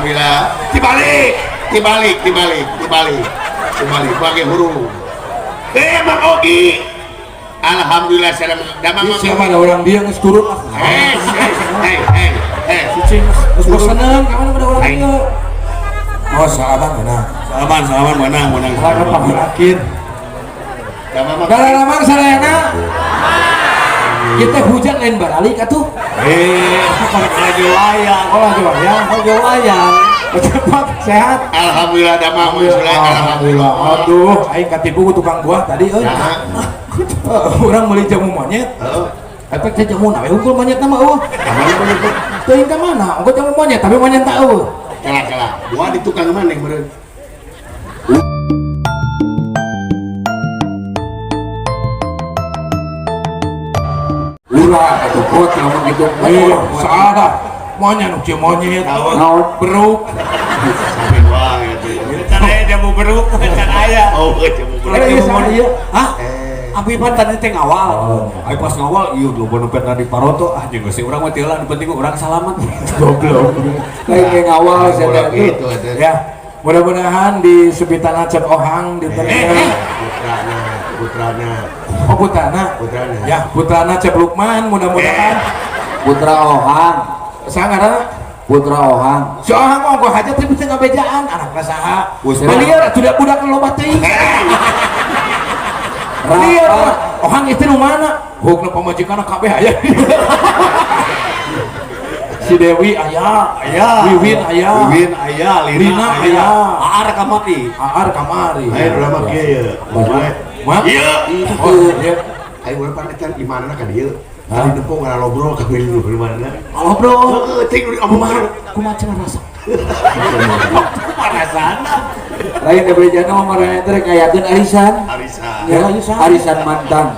Alhamdulillah. Dibalik, dibalik, dibalik, dibalik. Dibalik pakai huruf. Mang Ogi. Alhamdulillah salam damang. Siapa ada orang dia geus turun ah. Eh, eh, eh, eh. Cicing geus bosenan ka mana ada orang dia. Oh, salaman mana? Salaman, salaman menang, menang. Salaman pangrakir. Damang. Dalamang sarayana. Kita hujan lain baralik atuh. Lagi wayang. Oh, lagi wayang. Lagi wayang. Cepat sehat. Alhamdulillah damang Alhamdulillah. Aduh, aing katipu ku tukang buah tadi euy. Nah. Urang meuli jamu monyet. Heeh. Efek teh jamu na we unggul monyet na mah eueuh. Teuing ka mana? Ongko jamu monyet tapi monyet tak eueuh. Kalah kalah. Buah di tukang mana yang meureun? Ulah atuh kot lamun gitu. Salah. Monyet nu cieu monyet. Naon? Beruk. Sampai wae atuh. Can aya jamu beruk, can aya. Oh, jamu beruk. Iya, salah ieu. Hah? Abi pan tadi teh ngawal. Ai pas ngawal ieu loba nu pernah di paroto ah jeung geus urang mah teu lah nu penting urang salamat. Goblok. Lain ge ngawal sia Bola teh. gitu atuh. Ya, mudah-mudahan di Subitana Cep Ohang di Putrana, putrana. Oh, putrana. Putrana. Ya, putrana Cep Lukman mudah-mudahan. Putra Ohang, Saha ngaranna? Putra Ohang. Si Ohang mah ongkoh hajat tapi teu ngabejaan anakna saha. Buset. Balieur atuh da budak loba teuing. Lieur Ohang itu nu mana? Hukna pamajikanna kabeh aya. Si Dewi aya, Aya. Wiwin aya, Wiwin aya, Lina Lina aya. aya. Aar kamari. Aar kamari. Ayo urang mah kieu ye. Ma? Ieu. Oh, iya. Ayo urang pan eta di mana ka dieu? Tadi nempo ngalobrol ka di mana? Ngobrol. Heeh, cing udah omong Kumaha kumaha cenah rasa? Kumaha rasana? Lain da bejana mah marana teh ngayakeun arisan. Arisan. Ya, arisan mantan.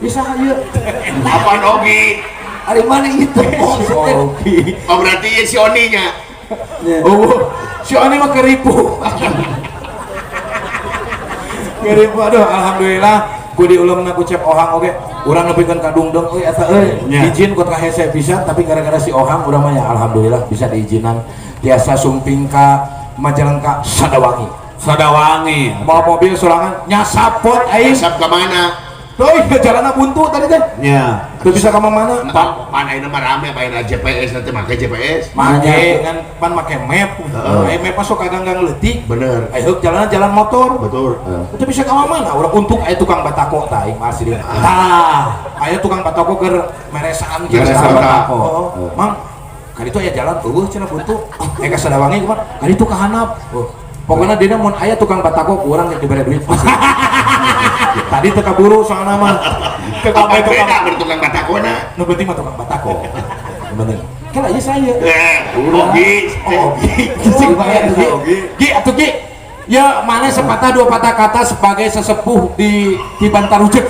Bisa ieu. Apaan Ogi? Ari mana itu? Ogi. Oh berarti ieu si Oni nya. Oh, si Oni mah keripu. Keripu aduh alhamdulillah ku diulemna ku Cep Ohang oge. Urang nepikeun ka Dungdung euy eta euy. Izin ku ka hese pisan tapi gara-gara si Ohang urang mah ya alhamdulillah bisa diizinan tiasa sumping ka Majalengka Sadawangi. Sadawangi. Mau mobil sorangan nyasapot aing. Nyasap ka mana? Tuh, jalanna buntu tadi teh. Nya. Teu bisa ka mana? Pan ayeuna mah rame bae GPS nanti make GPS. Make ngan pan make map. Aya map masuk ka ganggang leutik. Bener. Aya heuk jalanna jalan motor. Betul. Itu bisa ka mana? Urang untung aya tukang batako tah aing masih dia. Tah, aya tukang batako keur meresaan kieu. Meresaan batako. Mang, ka ditu aya jalan eueuh cenah buntu. Eh ka Sadawangi kumaha? Ka ditu ka handap. Pokoknya dina mun aya tukang batako ku urang dibere duit. Tadi teu kaburu soalna mah. Teu Apa kaburu beda bertukang batakona? Nu penting mah tukang batako. Nu penting. Kan ieu saya. Ogi. Ogi. Ogi. Gi atuh Gi. Ya mana sepatah dua patah kata sebagai sesepuh di Bantarujeg.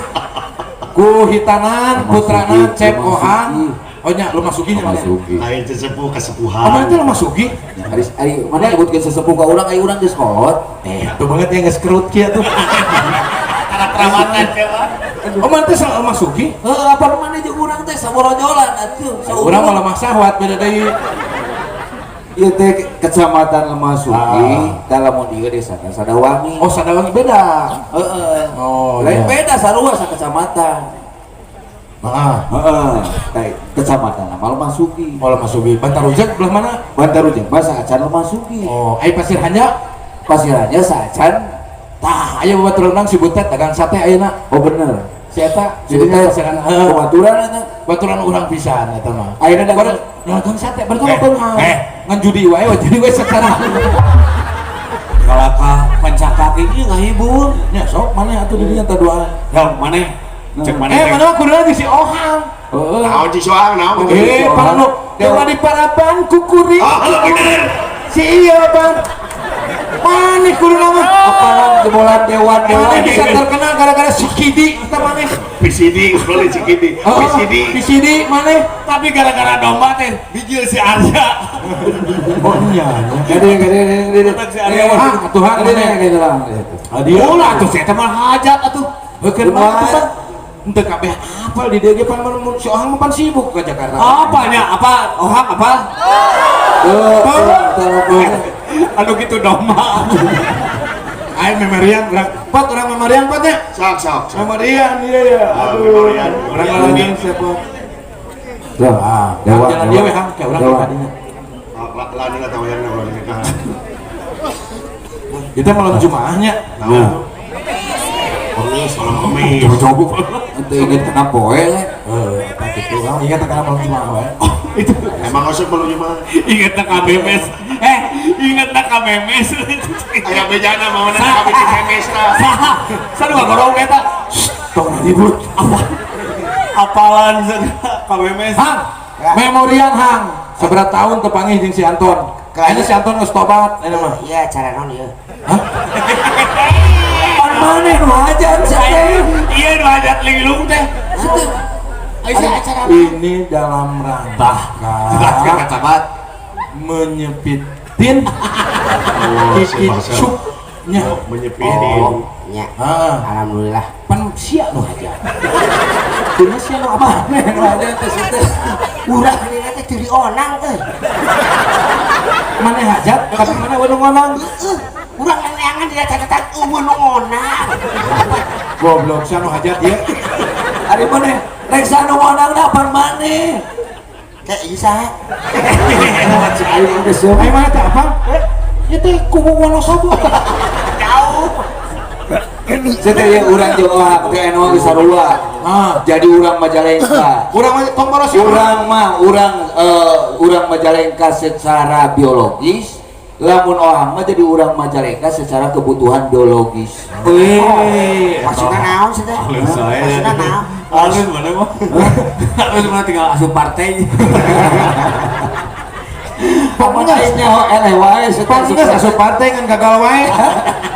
Ku hitanan putrana Cep Ohang. Oh nya lu masuki nya mana? Lain sesepuh kesepuhan. Oh mana teh lu masuki? Ari ari mana nyebutkeun sesepuh ka urang ai urang geus kolot. Tuh banget yang geus kerut kieu tuh. Perawatan coba. Oh mana teh salah masuki? Heeh, apa mana jeung urang teh saborojolan atuh. Urang malah lemah sahwat beda deui. Ieu teh Kecamatan Lemah Sugi, tah lamun ieu desa Sadawangi. Oh Sadawangi beda. Heeh. Oh, lain beda sarua sakecamatan. Heeh. Heeh. Tah kecamatan mah Lemah Sugi. Oh Lemah Sugi. Bantarujeg belah mana? Bantarujeg mah saacan Lemah Sugi. Oh, ai Pasir Hanya? Pasir Hanya saacan. Tah, aya babaturan si Butet dagang sate ayeuna. Oh bener. Si eta Si Butet Pasir Hanya. Heeh. Babaturan eta. Baturan urang pisan eta mah. Ayeuna dagang dagang sate berarti beunghar. Ngan judi wae jadi we secara. Kalaka pancakaki ieu ngahibur. Nya sok maneh atuh di dinya teh duaan. Ya maneh cek maneh. Mana mah kudu di si Ohang. Heeh. Naon si Soang naon? Parano dewa di paraban kukuri. Oh, bener. Si iya ban. Maneh kudu nama. Apalan jebolan dewan dewan. Maneh bisa terkenal gara-gara si Kidi eta maneh. PCD, boleh si Kidi. PCD. PCD maneh. Tapi gara-gara domba teh bijil si Arya. Oh iya. Gede gede gede. Si Arya Ah, atuh hak Gede maneh. gede lah. Ulah atuh si eta mah hajat atuh. Heukeun mah atuh pan. Henteu kabeh apal di dieu ge pan mun si Ohang mah pan sibuk ke Jakarta. Apanya? Apa? Ohang apa? Tuh, telepon. Anu gitu domba. Aing memorian urang. Pot urang memorian pot nya. Sok sok. Sok. Memorian iya ya. Ah, Aduh. memorian. Urang lagi siapa? Tuh, Ah, dewa, jalan dewa. dia we hang kayak urang Dewa. tadinya. Lah lah tahu yang ulah nikah. Itu malam Jumaahnya. Tahu. Kemis. Malam Kamis. Coba-coba. Itu inget kena poe lah. Eh, eta kitu. Urang ingat kana malam Jumaah wae. Itu Emang osok malam Jumaah. inget na kamemes. Eh, inget na kamemes. Aya bejana mau na kami di Kamis lah. Saha? Saha nu ngagorong eta? Tong ribut. Apa? Apalan kamemes. Hang, memorian hang. Seberapa tahun tepanggih jeung si Anton. Kayaknya si Anton geus tobat eta mah. Iya, cara naon ieu? Hah? Pan maneh nu hajat sia teh. Iya nu hajat linglung teh. Ayo acara Ini dalam rangka Jelaskan kacamat. menyepitin Oh, si Marcel. kikicupnya. Oh, menyepitin. Nya. Ah, Alhamdulillah. pan sia nu hajat. Kumaha sia nu apa? Maneh nu hajat teh sia teh. Urang ini teh teu dionang euy. Mana hajat tapi mana nu ngonang. Heeh. Urang neangan dina catatan eueuh nu ngonang. Goblok sia nu hajat ieu. Ari maneh rek saha nu ngonangna pan maneh. Teh ieu saha? Aing geus seuh. Ayo mana teh apa? Ieu teh kubu Wonosobo. Jauh. Sia teh ieu urang jeung Ohang teh anu geus sarua. Ah, Jadi urang Majalengka. urang mah tong boros ieu. Urang mah urang Majalengka secara biologis, lamun Ohang mah jadi urang Majalengka secara kebutuhan biologis. Wih, Maksudna naon sih teh? Halus saya. Maksudna naon? Halus mana mah? Halus mana tinggal asup partai. Pokoknya aing nyaho eleh wae sia teh Pan geus asup partai ngan gagal wae.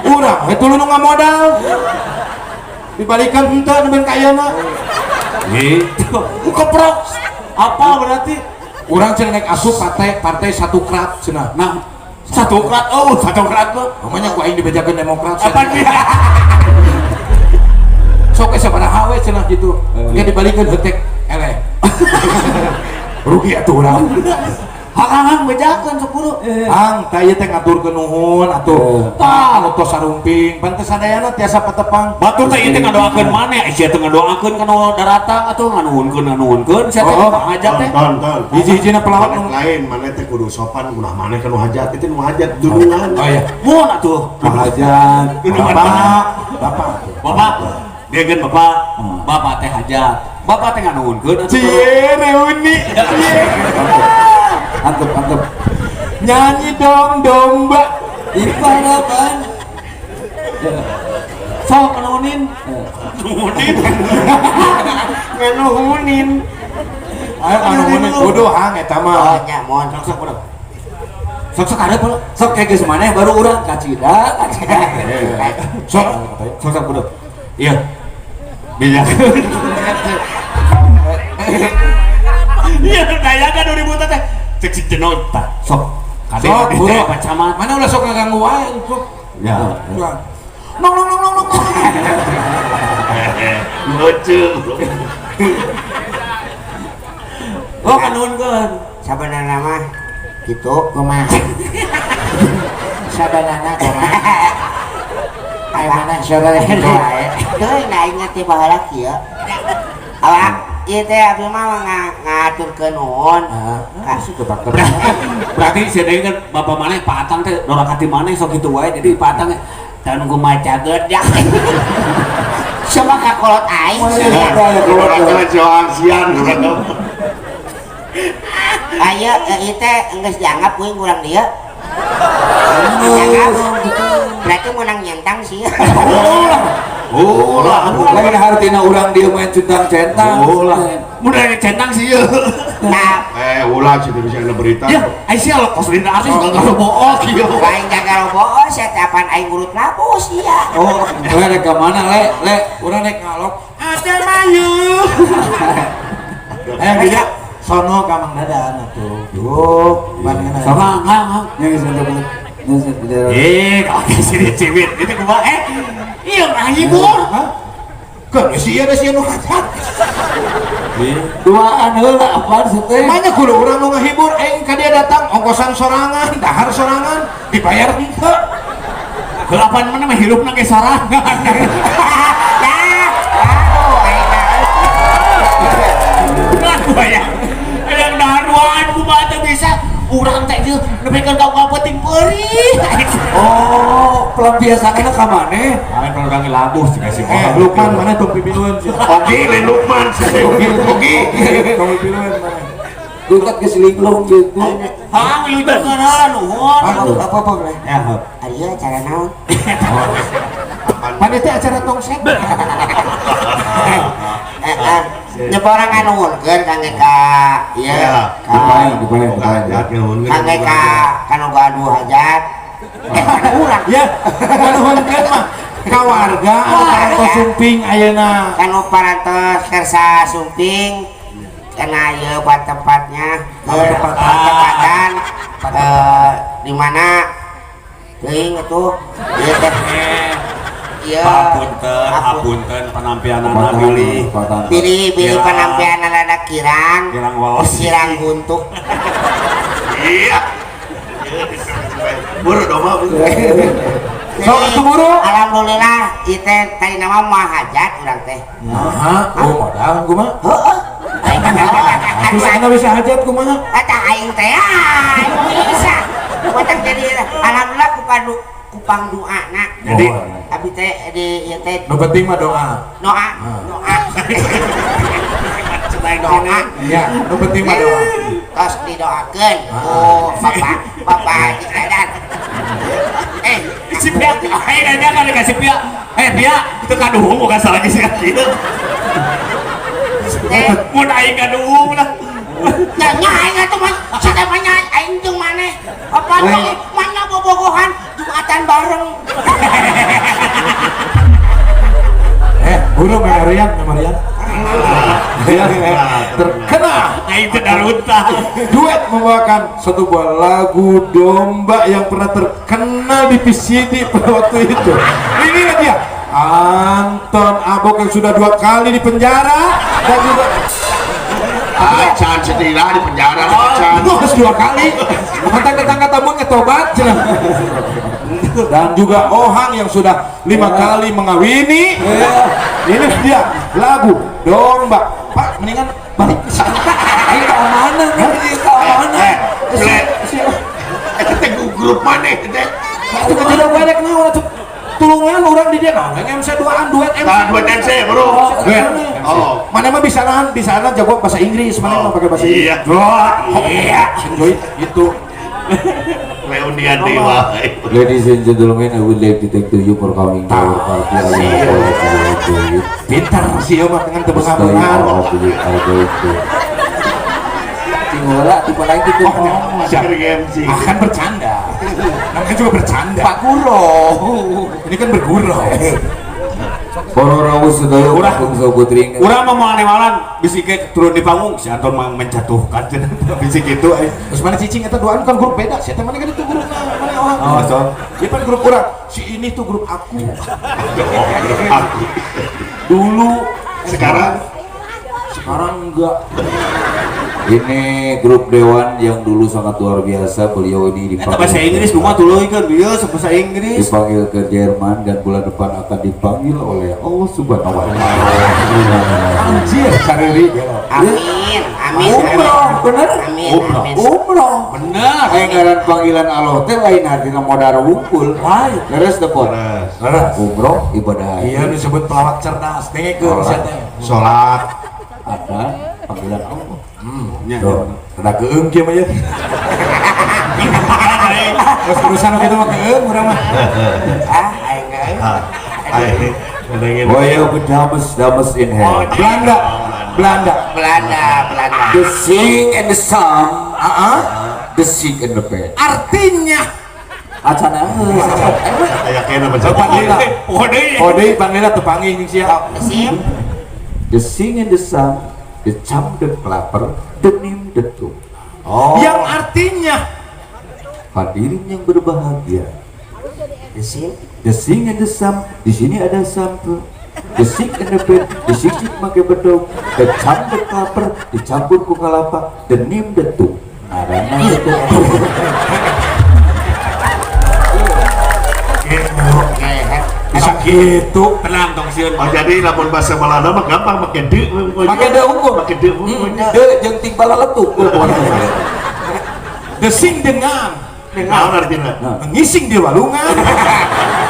Urang we tuluy nu ngamodal. Dibalikan henteu nu ben kayana. Gitu. Keprok. Apa berarti? Urang cenah naik asup partai partai satu krat cenah. Nah, satu krat. Oh, satu krat mah. Namanya ku aing dibejakeun Demokrat. Apa dia? Sok we sabaraha we cenah gitu. Engke dibalikeun heutek eleh. Rugi atuh urang. Hang-hang bejakeun 10. Ang, tah ieu teh ngaturkeun nuhun atuh. Tah, nu tos sarumping, pantes sadayana tiasa patepang. Batur teh ieu teh ngadoakeun maneh, sia teh ngadoakeun kana daratang atuh nganuhunkeun sia teh Oh, hajat teh. Ton, ton. Hiji-hijina pelawak Maneh nu lain, maneh teh kudu sopan, ulah maneh kan nu hajat, itu nu hajat dunungan. Oh iya. Mun atuh. Nu hajat. Dunungan Bapak, bapak. Bapak, degeun bapak, bapak teh hajat. Bapak teh nganuhunkeun atuh. Cie reuni. Antep antep. Nyanyi dong domba. Ipanapan. Sok nganuhunin. Nganuhunin. Nganuhunin. Ayo nganuhunin kudu hang eta Oh mah. nya mohon. Sok sok udah. Sok sok ada pula. Sok kayak geus maneh baru urang kacida, kacida. Sok. Sok sok udah. Iya. Bejakeun. Iya, daya kan 2000 teh. Cek si jenot tah. Sok. Kade Sok, teh buru. Pak Camat. Mana ulah sok ngaganggu wae sok. Ya. Nong nong nong nong nong. Lucu. Oh, kanuhunkeun. Sabenerna mah kitu Kumaha? Sabanana kumaha? Ayo mana saudara gitu wae. Teuing nah inget teh baheula kieu. Awak ieu teh abdi mah ngaturkeun nuhun. Ah, suka bakar. Berarti si deui kan bapak maneh Pak Atang teh dorakati maneh sok kitu wae. Jadi Pak Atang teh kumaha caget ya. Siapa kakolot aing sih ya. Dorakan Joang Sian. Ayo ieu teh geus dianggap kuing urang dieu. Dianggap. Berarti menang nyentang sih. Oh lah. Lain hartina urang dieu main centang-centang. Oh lah. Mun ada centang sih ieu. Nah, Eh, ulah sih bisa ada berita. Ya, ai sia lo kos dina artis gagal bool kieu. lain gagal bohong saya teh apaan aing urut labus iya. Oh, le rek ka mana le? Le, Urang naik ngalok. Ada mayu. Eh, dia sono ka Mang Dadan atuh. Duh, bandingan. Sama hang hang. nya geus antep. Geus bendera. Eh, kalau ke sini cewek itu kumaha eh? Iya ngahibur. Hah? Kan si ieu da si nu hajat. Duaan heula apaan sih teh? Makanya kudu urang nu ngahibur aing ka dia datang ongkosan sorangan, dahar sorangan, dibayar henteu. Kelapan mana mah hirupna ge sorangan. Ya, aduh aing mah. Lah ya. Yang dahar duaan kumaha teu bisa. Urang teh ieu nepikeun ka penting peurih. Oh, pelampiasanna ka maneh? Aing kalau urang labuh sih kasih Eh, Lukman mana tong pipiluan sih? Ogi lain Lukman sih. Ogi. Tong pipiluan mana? Dukat geus linglung gitu. Hang lucukeun nuhun. Apa apa bre? Ya, Ari ieu acara naon? Mana teh acara tongseng? Nyeporang nganuhunkeun kangge ka ieu Ya. ka Dipaen, dipaen, dipaen. kangge ka kanu gaduh hajat. Kana urang. Ya, nganuhunkeun mah ka warga anu parantos sumping ayeuna. Kanu parantos kersa sumping karena ieu buat tempatnya tempatan di mana teuing atuh ieu teh ieu Hapunten, hapunten penampilanana bilih. Pilih pilih penampilan rada kirang. Kirang waos. Kirang guntuk. Iya. Buru doma. Sok atuh buru. Alhamdulillah ieu teh tadi nama moal hajat urang teh. Nah, oh modal kumaha? Heeh. Terus anda bisa hajat kumaha? Eta aing teh aing bisa. Matak jadi alhamdulillah kupadu kupang doana. Jadi abi teh di ieu teh nu penting mah doa. Doa, doa. Doa. Iya, nu penting mah doa. Tos didoakeun ku bapak, bapak Haji Dadan. Si pia, aing nanya kan ka si pia. Pia, itu kaduhung bukan salah sih kieu. Mun aing kaduhung lah. Nya nya aing atuh mah sada mah nya aing jeung maneh. Apa mana bobogohan Jumatan bareng. Buru memorian, memorian. Terkena aing teh daruntah. Duet membawakan satu buah lagu domba yang pernah terkenal di VCD pada waktu itu. Ini dia Anton Abok yang sudah 2 kali di penjara dan juga Acan setirah di penjara acan. Harus 2 kali. Mantan tetangga tamu ngetobat. Dan juga Ohang yang sudah 5 kali mengawini. Ini dia lagu domba. Pak, mendingan balik ke sana. Ini ke mana nih? Ini ke mana? Itu teh grup mana itu teh? Itu kejadian banyak nih orang tuh. Tulungan orang di dia nah, MC 2an duet MC. Nah, duet MC, bro. Duet. Oh. Mana mah bisa nahan, bisa nahan jago bahasa Inggris, mana mah pakai bahasa Inggris. Iya. Iya. Enjoy itu. Leonian Dewa. Ladies and gentlemen, I would like to thank you for coming to our party. Pintar sih mah dengan tebengar-bengar. Tinggal tipe lagi gitu. Akan bercanda. Namanya juga bercanda. Pak Guro. Ini kan bergurau. Urang mah moal newalan bisi ge turun di panggung si Anton mah menjatuhkan bisi kitu euy. Terus mana cicing eta duaan kan grup beda, si eta mana kan itu grupna, mana orang. Oh, so. Ieu pan grup urang, si ini tuh grup aku. Grup aku. Dulu sekarang enggak. Ini grup Dewan yang dulu sangat luar biasa, beliau ini dipanggil bahasa Inggris rumah tuluy kan dia bahasa Inggris dipanggil ke Jerman dan bulan depan akan dipanggil oleh Allah Subhanahu wa taala. Anjir, sariri. Amin, amin. Umroh, bener? Amin, amin. Umroh. Bener. Ayo ngaran panggilan Allah teh lain artinya modar wungkul. Lain. Leres teh pon. Leres. Umroh ibadah haji. Iya disebut pelawak cerdas, dengekeun sia teh. Salat ada panggilan Allah. Rada keung kieu mah ya. Terus urusan kitu mah keung urang mah. Ah, aing euy. Aing. Oh, dames dames in hell. Belanda, Belanda, Belanda, Belanda. The sing and the song, the sing and the band. Artinya acana aya kena baca. Panglila. Kode. Kode panglila teu panggih jeung sia. The sing and the song, the cham the clapper, the nim the tum. Oh. Yang artinya hadirin yang berbahagia. The sing, the sing and the sum. Di sini ada sample. Desik enepet, disisik make bedog, decam dekaper, dicampur ku kalapa, denim detuk. Ngaranna detuk. Bisa gitu. Tenang tong sieun. Oh jadi lamun bahasa Belanda mah gampang make de. Make de unggul. Make de unggul. De jeung ting balaletuk. Desing dengan Naon artinya? ngising di walungan.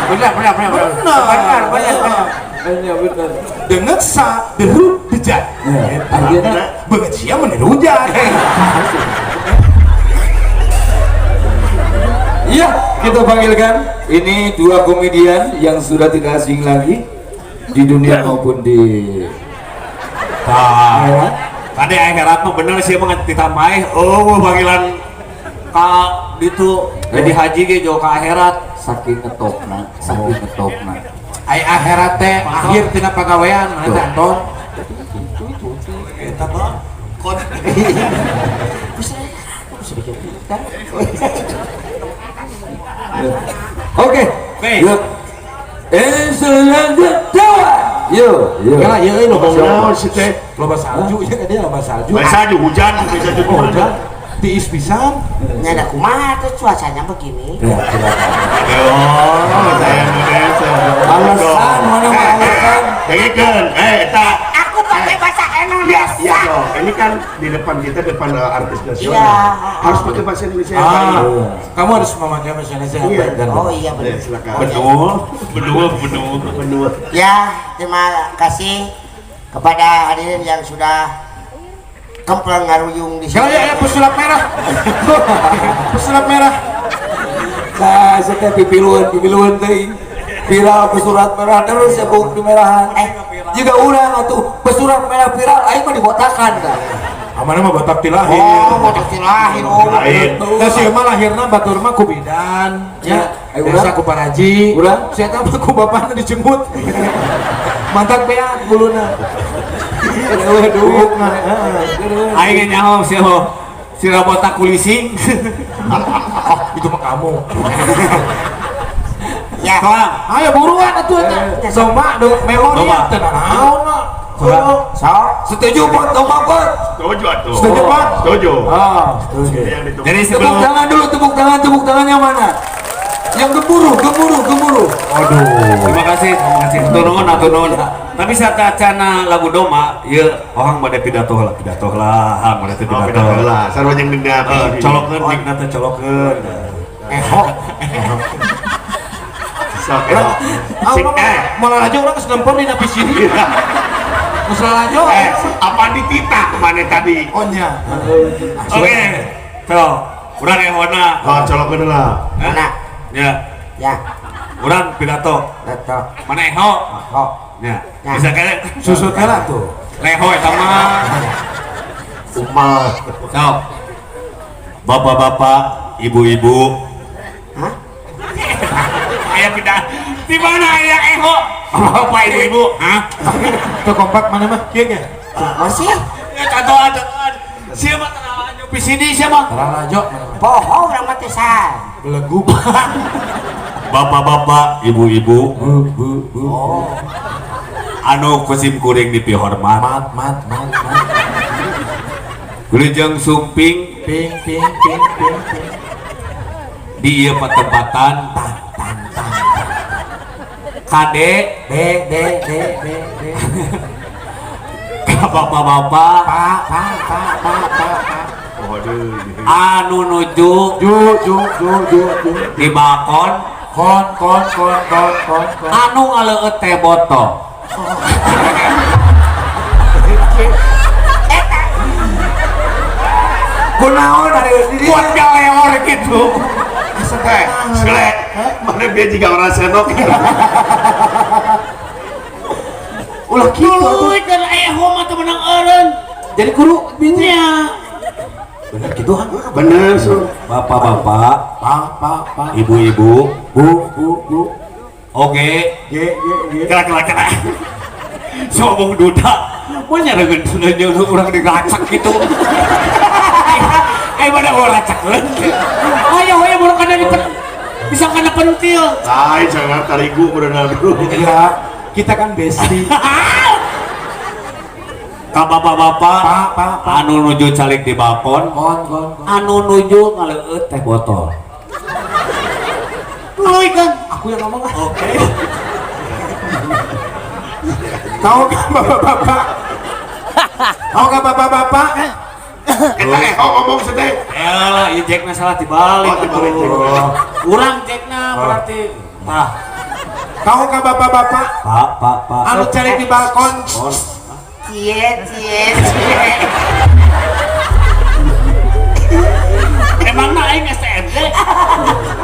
Benar benar benar. Benar. Benar benar. Iya benar. Dengeksa, deru, dejat. Artinya Beungeut sia mun hujan. Iya, kita panggilkan ini dua komedian yang sudah tidak asing lagi di dunia maupun di Tah. Tadi akhirat mah bener sih emang ditambahi. Oh, panggilan ka ditu jadi haji ge jauh ka akhirat. Saking ngetopna, saking ngetopna. Ai akhirat teh akhir tina pagawean mana teh Anton. Eta mah kon Oke. Yuk. Selanjutnya. Yuk, yuk. Kela ieu euy loba Naon sih teh? Loba salju ya ka dia loba salju. Bae salju hujan, bae salju Hujan tiis pisan. Nya ada kumaha tuh cuacanya begini. Ya, Oh, saya Indonesia. Alasan mana mah alasan. Dengekeun, eta. Aku pakai bahasa Indonesia. Iya dong, ini kan di depan kita depan artis nasional. Iya. Harus pakai bahasa Indonesia yang baik. Kamu harus memakai bahasa Indonesia yang Iya. baik dan Oh iya benar. Ya, silakan. Benul, benul, benul. Benua. Ya, terima kasih kepada hadirin yang sudah kempleng ngaruyung di Kela sini. ya pesulap merah. Pesulap merah. Nah, saya pipiluan, pipiluan teh. Viral pesurat merah terus ya bung di merahan. Jika urang atuh pesurat merah viral aing mah dibotakan kan. Amanah mah botak ti lahir. Oh, botak ti lahir. Oh, Lain. Nah, si mah lahirna batur mah ku bidan, ya. Ayo, Desa ku paraji. Urang? Si eta mah ku bapana dijemput. Mantak beak buluna. Eueuh duit Nah, heeh. Aing ge nyaho si si botak kulising. Oh, itu mah kamu. Ya. Soang. Ayo buruan atuh eta. Domba do memori Domba. teu naon mah. Soang. Setuju Pot, domba Pot. Setuju atuh. Setuju, Pak? Setuju. Ah, setuju. Yang ditunggu. Jadi Tepuk sebelum tangan dulu, tepuk tangan, tepuk tangannya mana? Yang gemuruh, gemuruh, gemuruh. Aduh. Terima kasih, terima kasih. Hatur nuhun, hatur nuhun. Tapi satacana lagu doma, ieu orang bade pidato lah, pidato lah, hang bade Oh, pidato. pidato lah. Sarua jeung dina. Colokeun mikna teh colokeun. Eho. Sok. Ah, Sing urang malah aja orang geus nempel dina pisini. Geus lalajo. Apa dititah mana tadi? Oh nya. Oke. Tuh, urang ehona. Oh, colokeun lah. Mana? Ya, Ya, urang pidato. betul. Mana eho? Oh, Ya. Ya. Bisa kayaknya Susut heula tuh. leho eta mah. Umal. Sok. Bapak-bapak, ibu-ibu. Hah? Aya pindah. Di mana aya eho? Bapak ibu-ibu, hah? Tuh kompak mana mah kieu nya. Masih? Ya contohan, contohan. Siapa terlalu di sini siapa? Lalajo mana mah. Bohong orang mah teh sal. Belegu. Bapak-bapak, ibu-ibu, Bu bu bu. anu kusim kuring dipihormat. Mat mat mat mat. Wilujeng sumping Ping ping ping ping ping. di ieu patempatan Tan tan tan. kade D D D D D. ka bapak-bapak Pa pa pa pa pa pa. Waduh. anu nuju Ju ju ju ju ju. di balkon Kon kon kon kon kon kon. anu ngaleueut teh botol. Eta. Kunaon ari di dieu? Buat galeor gitu. Eh, sele. Mana dia juga orang senok. Ulah kitu atuh. Tuluy keur eho mah teu meunang eureun. Jadi kudu Nya. Bener gitu kan? Bener, Su. Bapak-bapak, Pa pa pa. ibu-ibu, Bu bu bu. oke. G G G. Kela kela kela. Sombong duda. Mau nyareun jeung urang diracak gitu. Mana orang racak Ayo ayo baru kana di bisa kana pentil. Lain jangan tarigu berenang dulu. Iya. Kita kan bestie. Ka bapak-bapak Pak, pak, pak. Anu nuju calik di balkon, Kon, kon, kon. Anu nuju ngaleueut teh botol. Tuluy kan. Aku yang ngomong ah. Oke. Tahu kan bapak-bapak? Tahu kan bapak-bapak? Eta eh oh, ngomong sedeh. Elah, ieu jackna salah dibalik Oh, dibalik, atuh. Urang jackna berarti. Tah. Tahu kan bapak-bapak? Pak, pak, pak. Anu calik di balkon. Kon. Cie cie cie. Emangna aing STMJ?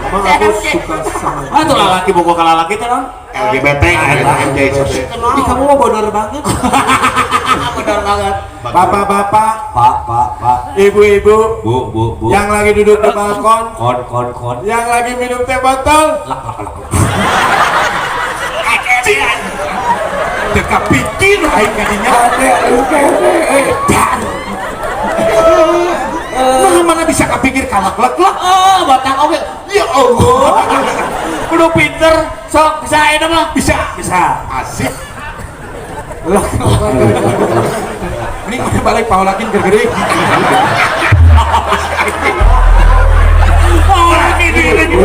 Emang aku suka sama. Ah, tuh lalaki bogo ka lalaki teh naon? LGBT, LGBT. Ih, kamu mah bodor banget. Bodor banget. Bapak-bapak, Pak, pak, pak. ibu-ibu Bu, bu, bu. yang lagi duduk di balkon, Kon, kon, kon. yang lagi minum teh botol, Lak, lak, lak. teka pikir aing kadinya. Nah, mana bisa kepikir kalak lek lek. Oh, batang oge. Ya Allah. Kudu pinter, sok bisa ayeuna mah. Bisa. Bisa. Asik. Lah. Ini mana balik paulakin gergeri. Paulakin ini.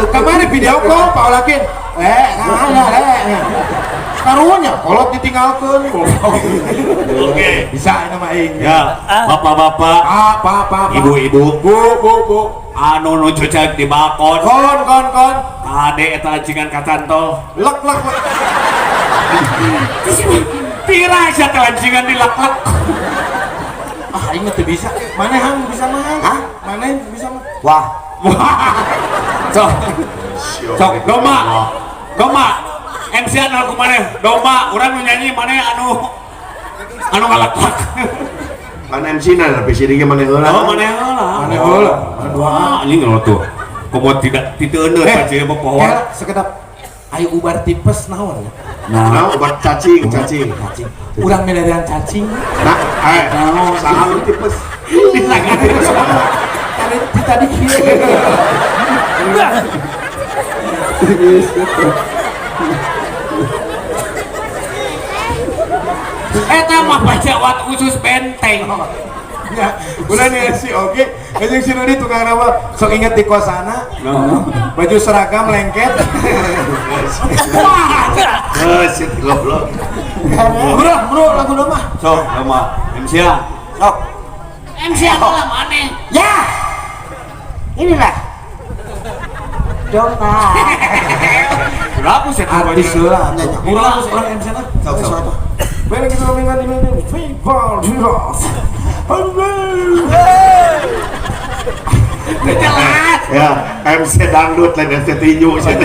Kemarin video call paulakin. Eh, salah eh. Karunya kolot ditinggalkeun. Oke. Bisa ini mah aing. Ya, bapak-bapak, Pak, pak, pak, pak. ibu-ibu, Bu, bu, bu. Anu nuju cek di balkon. Kon, kon, kon. Kade eta lancingan kacantol. Lek, lek, lek. Pira sia teh lancingan di lek-lek. Ah, aing mah teu bisa. Mana hang bisa mah? Hah? Mana yang bisa mah? Wah, Sok. Sok domba. Domba. MC anu ku maneh, domba urang nu nyanyi maneh anu anu ngalek-lek. Kan MC na tapi sini ge maneh heula. Oh, maneh heula. Maneh heula. Wah, anjing lo tuh. Komo tidak titeuneun Eh, pacir mah poho. Kela, sekedap. Ayo ubar tipes naon ya? Nah, obat cacing, cacing. Cacing. Urang milarian cacing. Nah, eh, saha nu tipes? Tadi tadi kieu. Eta mah pajawat usus benteng. Ya, udah nih si Ogi, anjing si Nudi tukang rawa, sok inget di kosana, baju seragam lengket. Wah, Eh, sit goblok. Bro, bro, lagu mah. sok domba MC ya. sok. MC adalah maneh. Ya. Inilah. Domba. Berapa sih Artis lah, urang urang MC na. Sok, sok. Balik kita ngomongin ini ini, people, Jesus. Jelas. Ya, MC dangdut lain MC tinju sih.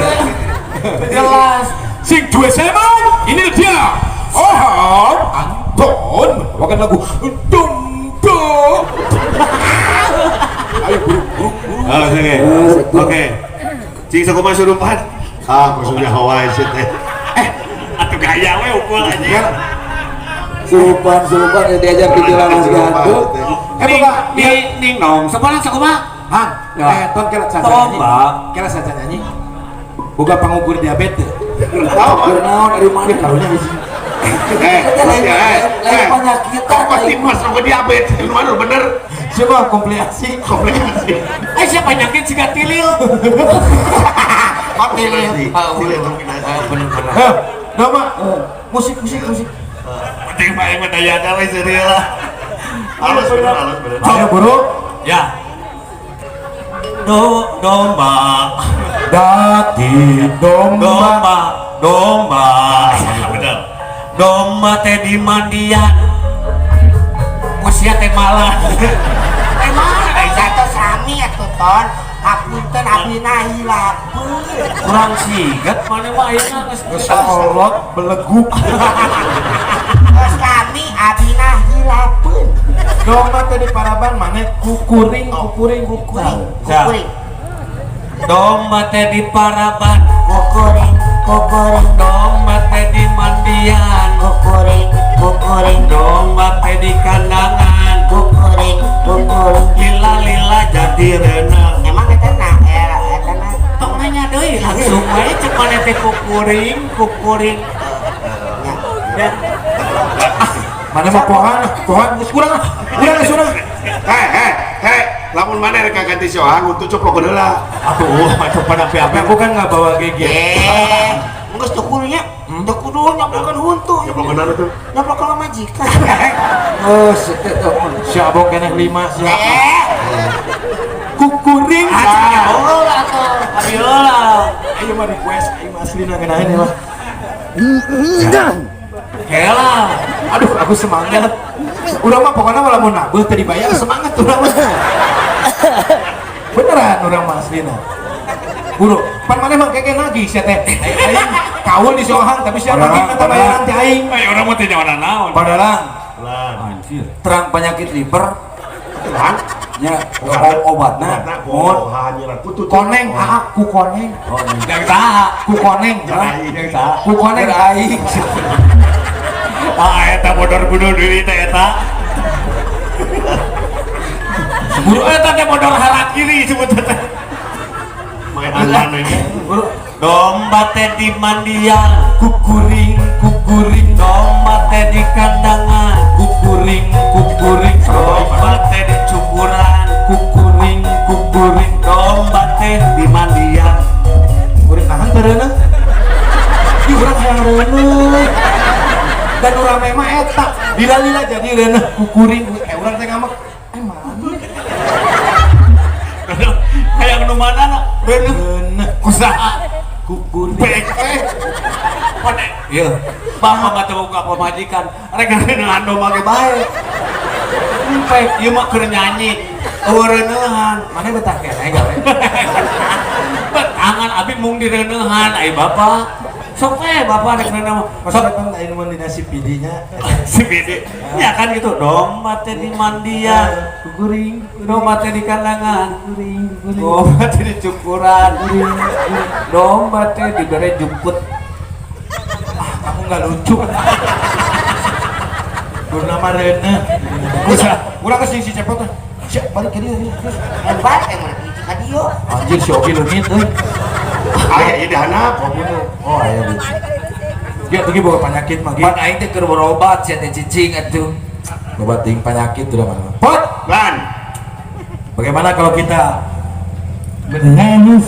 Jelas. Sing dua seven, ini dia. Oh, Anton membawakan lagu Domba. Ayo buru buru buru. Oke. Oke. Cing sakumaha surupan? Ah, maksudnya Hawaii sih teh. Atuh gaya we ukul aja. Ya, Surupan, surupan ya diajar di jalan Mas Gandul. eh buka. Ning ning nong. Sekolah sakumaha? Hang, Ya. eh ton kira saja nyanyi. Domba. Kira saja nyanyi. Boga pangukur diabetes. Keur naon dari mana? Karunya hiji. Eh, Eta lain eh, lain eh. penyakitan. Kok tipes sama diabetes? Lu anu bener Siapa komplikasi? komplikasi. Eh siapa penyakit siga tilil? Oh, tilil. Tilil kombinasi. Bener-bener. Heh, nama musik musik musik. Penting mah aing mah dayana we serieu lah. Halus bener, halus bener. Ayo buru. Ya. Do domba. Dati domba. Domba, domba. Bener. Domba teh di mandian. Usia teh malah. Teh malah. Satu sami atuh ton. Hapunten abina hilapeun. Kurang sigat mana mah ayeuna geus Geus kolot beleguk. Geus sami abina hilapeun. Domba teh di paraban maneh kukuring kukuring Kukuring, Siap. kukuring. Domba teh di paraban, Kukuring, kukuring, domba teh di mandian, kukuring, kukuring, domba teh di kandangan, kukuring, kukuring. lila-lila jadi renang. Emang eta na, eta na. Tong nanya deui langsung wae cek maneh teh kukuring, Kukuring. Ya. Mana mah pohan, pohan geus kurang ah. Urang geus urang. Hei, hei, hei, lamun mana rek ganti si Ohang untuk coplok heula. Atuh, macam pada Tapi api-api. aku kan nggak bawa GG. Eh, geus teu kudu nya. Teu kudu nyaplokeun huntu. Nyoplok heula tuh. Nyaplok majikan. Oh, sete tuh. Si abong keneh 5 si. Eh, Kukuring. oh atuh. Abi heula. Ayo mah request, ayo mah aslina ngeunaheun ya mah. Kela. Aduh, aku semangat. Urang mah pokoknya malah mau nabeuh teu dibayar semangat urang mah. Beneran urang mah aslina. Buru, pan maneh mah keke nagih sia teh. Aing kaul di sohang tapi sia nagih minta bayaran ti aing. Eh, urang mah teu nyawa naon. Padalang Anjir. terang penyakit liver Lan, nya obatna obatna mun bohongan kutu. Koneng, aa ku koneng. Yang saha? Ku koneng, Yang saha? ku koneng. aing. Ah, eta bodor bunuh diri teh eta. Buru eta teh bodor harakiri sebut teh. Mainan mana ini? Buru, Domba teh di mandian, kukuring, kukuring, domba teh di kandangan, kukuring, kukuring, domba teh di cukuran, kukuring, kukuring. domba teh di mandian. Kuring nahan teu reuneuh. Ih, urang hayang reuneuh. Dan urang memang eta lila-lila jadi reuneuh kukuring. Eh urang teh ngamek. Eh mana? Hayang nu mana reuneuh Reuneuh kusaha? kukuring. Pek. Pone. Ieu. Bapak mah teu boga pamajikan, rek reuneuhan domba ge bae. Pek, ieu mah keur nyanyi. Eueuh reuneuhan. Mana betah keneh gawe. Betangan abi mung direuneuhan ai bapak. Sok we bapak rek reuneuh mah. Sok Sok kan aing mun dina si PD-nya. si bede. Ya kan gitu, domba teh di mandian, Kukuring, domba teh di kandangan, kukuring, kukuring. domba teh di cukuran, domba teh dibere jemput. Ah, kamu nggak lucu. Guna mah reuneuh. Urang kesini si cepot teh. Siap balik ke dia. Hebat emang hiji ka dieu. Anjir si Ogi leungit euy. Aya ieu di handap. Oh, aya di. Dia tuh boga penyakit mah Pan aing teh keur berobat sia teh cicing atuh. Obat ting penyakit udah mana. Pot, Lan, bagaimana kalau kita menangis?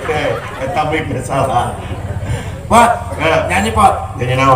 eh, eta mah salah. Pot, Eh. nyanyi pot. Nyanyi naon?